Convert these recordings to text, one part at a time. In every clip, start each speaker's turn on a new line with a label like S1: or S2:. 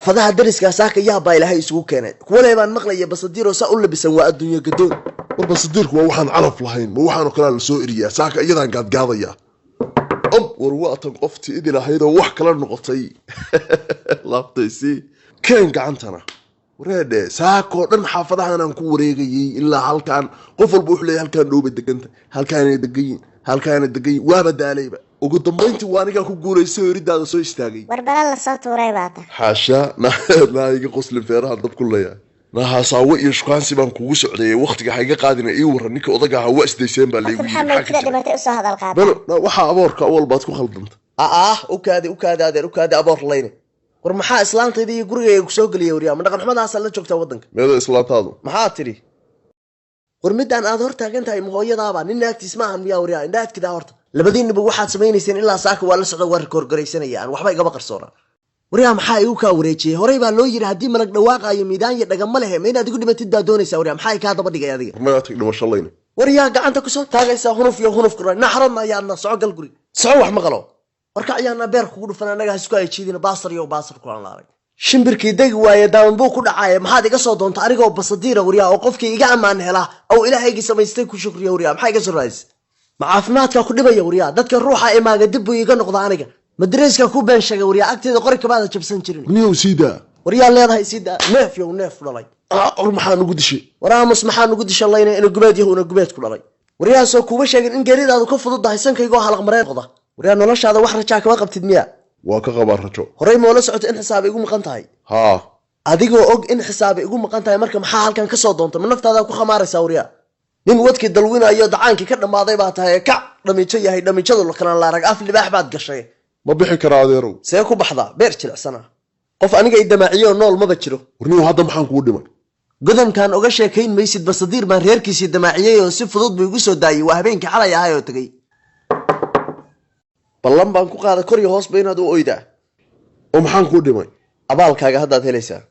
S1: Fadaha dariska saaka yaab baa Ilaahay isugu keenay. Kuwalee baan maqlaya Basadiiroo saa u labisan, waa adduunyo gadoon.
S2: War Basadiirku waa waxaan calaf lahayn. Ma waxaanoo kalea la soo eriyaa? Saaka iyadaan gaadgaadayaa. Ob, war waatan qoftii idil ahaydoo wax kala noqotay. Laabtaysi keen gacantana. Wareedhe, saakoo dhan xaafadahanaan ku wareegayay ilaa halkaan. Qof walba wuxuu leeyahay halkaan dhowba deganta, halkaanay degan yihin, halkaana degan yihin. Waaba daalayba. Ugu dambayntii waa anigaa ku guulaystay oo eridaada soo istaagay.
S3: War balan la soo tuuray baa ta.
S2: Xaasha, naa iga qoslin, feeraha dab ku leeyahay. Nahasaawo iyo shukaansi baan kugu socdayay, waqtiga ha iga qaadina. Ii warran, ninka odaga ahaa waa isdayseen baa laygu
S3: Horta
S2: yidhi.
S3: maxaa
S2: Maxaa ka
S3: maytida
S2: jira?
S3: dhimatay usoo hadal qaata?
S2: Belo na waxaa aboorka awal baad ku khaldanta.
S1: Aa, u kaadi, u kaadi adeer, u kaadi aboor layne. War maxaa islaantayda iyo gurigayga kusoo geliya? Waryaa, ma dhaqan xumadaasaa la joogtaa waddanka?
S2: Meeda islaantaadu?
S1: Maxaa tidhi? War midaan aad hor taagan tahay mahooyadaaba? Nin naagtiis ma ahan miyaa? Waryaa, indhaadkidaa horta. Labadiinniba waxaad samaynayseen ilaa saaka waa la socda, waa rikoorgaraysanaya, aan waxba igaba qarsoona. Waryaa, maxaa igu kaa wareejiyey? Horey baa loo yidhi haddii malag dhawaaqaayo miidaan iyo dhagama lehe. Ma inaad igu dhimatid baa doonaysaa? Waryaa, maxaa kaa daba dhigay adiga?
S2: Warnagaa tag dhimasho layne.
S1: Waryaa, gacanta kusoo taagaysaa hunuf iyo hunuf kura naxaradna ayaadna. Soco, gal guri, soco. Wax maqalo warka ayaana beer kugu dhufan. Annaga hasku ay jiidina. Baasar iyo baasar kulan la arag. Shimbirkii degi waaye daawan buu ku dhacaaya. Maxaad iga soo doonta anigoo Basadiira? Waryaa, oo qofkii iga ammaan helaa oo Ilaahaygii samaystay ku shukriya. Waryaa, maxaa iga soo raadis? Ma caafimaadkaa ku dhibaya? Waryaa, dadka ruuxa imaaga dib buu iiga noqda aniga. Ma dareyskaa ku been sheegay? Waryaa, agteeda qori kamaada jabsan jirin.
S2: Niyow, sii daa.
S1: Waryaa, leedahay sii daa, neef yow neef dhalay.
S2: War maxaa nugu dishay?
S1: War aamus, maxaa nugu disha layna ina gubeed yahu ina gubeed ku dhalay. Waryahaasoo kuuma sheegin in geeridaadu ka fududahay sankaygoo halaq mareen noqda. Waryaa, noloshaada wax rajaa kama qabtid miya?
S2: Waa ka qabaa rajo.
S1: Horey moola socoto in xisaaba igu maqan tahay?
S2: Haa.
S1: Adigoo og in xisaaba igu maqan tahay, marka maxaa halkan ka soo doontay? Ma naftaada ku khamaaraysaa? Waryaa, nin wadkii dalwinayo dacaankii ka dhammaaday baa tahay. Kac, dhamiijo yahay dhamiijadu kalan laarag, af libaax baad gashay.
S2: Ma bixi karaa, adeerow?
S1: See ku baxdaa? Beer jilicsana. Qof aniga i damaaciyo nool maba jiro.
S2: Warniyow, hadda maxaan kugu dhimay?
S1: Godamkan uga sheekayn maysid. Basadiir baan reerkiisii damaaciyey oo si fudud buu igu soo daayey. Waa habeenkii xalay ahay oo tegey. Ballan baan ku qaaday kor iyo hoosba inaad u oydaa.
S2: Oo maxaan kuu dhimay?
S1: Abaalkaaga haddaad helaysaa.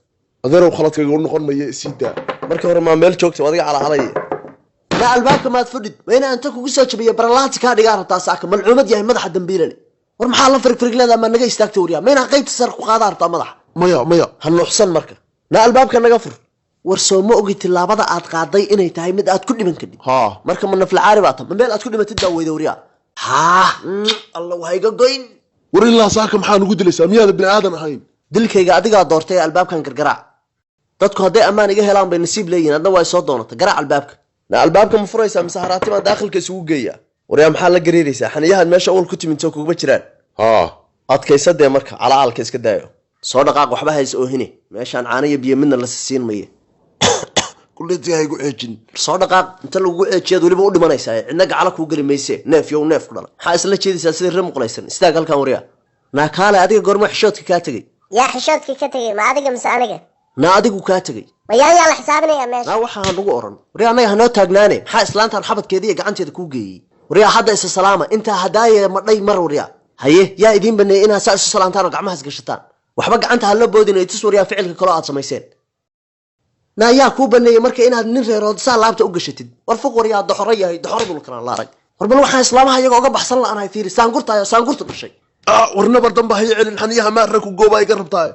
S2: Adeerow, khaladkayga u noqon maya, isii daa.
S1: Marka hore maa meel joogta adiga calacalaya? Ma albaabka maad fadhid? Ma inaan inta kugu soo jabiyo baralaati kaa dhigaa rabtaa saaka? Malcuumad yahay madaxa dambiilale. War maxaa la firigfirig leedaa? Maa naga istaagta? Waryaa, ma inaan qaybta sare ku qaadaa rabtaa madaxa?
S2: Maya, maya.
S1: Ha nuuxsan marka. Na albaabka naga fur. War soo ma ogi tillaabada aad qaaday inay tahay mid aad ku dhiman kadhib?
S2: Haa.
S1: Marka ma naflacaari baa ta? Ma meel aad ku dhimatid baa weyda? Waryaa, haa, Alla waha iga goyn.
S2: War ilaa saaka maxaa nugu dilaysaa? Miyaada bini aadan ahayn?
S1: Dilkayga adigaa doortay ee albaabkan gargaraac. Dadku hadday ammaan iga helaan bay nasiib leeyihin. Adna waa soo doonata. Garaac albaabka. Na albaabka ma furaysaa mise haraati baan daakhilka isugu geeyaa? Waryaa, maxaa la gariiraysaa? Xaniyahan meesha ul ku timid soo kuguma jiraan?
S2: Haa.
S1: Adkaysadee marka, calacalka iska daayo. Soo dhaqaaq, waxba hays oohine. Meeshaan caano iyo biyo midna lasi siin maye.
S2: Kulleetiga ha igu ceejin.
S1: Soo dhaqaaq. Inta lagugu ceejiyaad weliba u dhimanaysaa. Cidna gacala kuu geli mayse, neef yow neef ku dhala. Maxaa isla jeedaysaa sidii re muqlaysan? Istaag halkan. Waryaa, naa kaale, adiga goorma xishoodka kaa tegey?
S3: Yaa xishoodkii ka tegey? Ma adiga mise aniga?
S1: Naa adigu kaa tegey.
S3: Ma yaa la xisaabinayaa meesha?
S1: Naa waxaa nagu oran. Waryaa, annaga hanoo taagnaane. Maxaa islaantan xabadkeeda iyo gacanteeda kuu geeyey? Waryaa, hadda isa salaama. Intaa hadaaye madhay mar. Waryaa, haye, yaa idiin baneeyey inaad saa isu salaantaan oo gacmahaas gashataan? Waxba gacanta ha la boodina. Itus waryaa ficilka kaloo aad samayseen. Naa yaa kuu baneeyey marka inaad nin reerood saa laabta u gashatid? War fuq waryaa, doxoro yahay doxoradul kalaan la arag. War bal waxaan islaamaha iyaga oga baxsan la'anahay fiiri. Saangurtaayo saangurtu dhashay.
S2: War nabar damba hay celin. Xaniyaha maarra ku gooba iga rabtaa.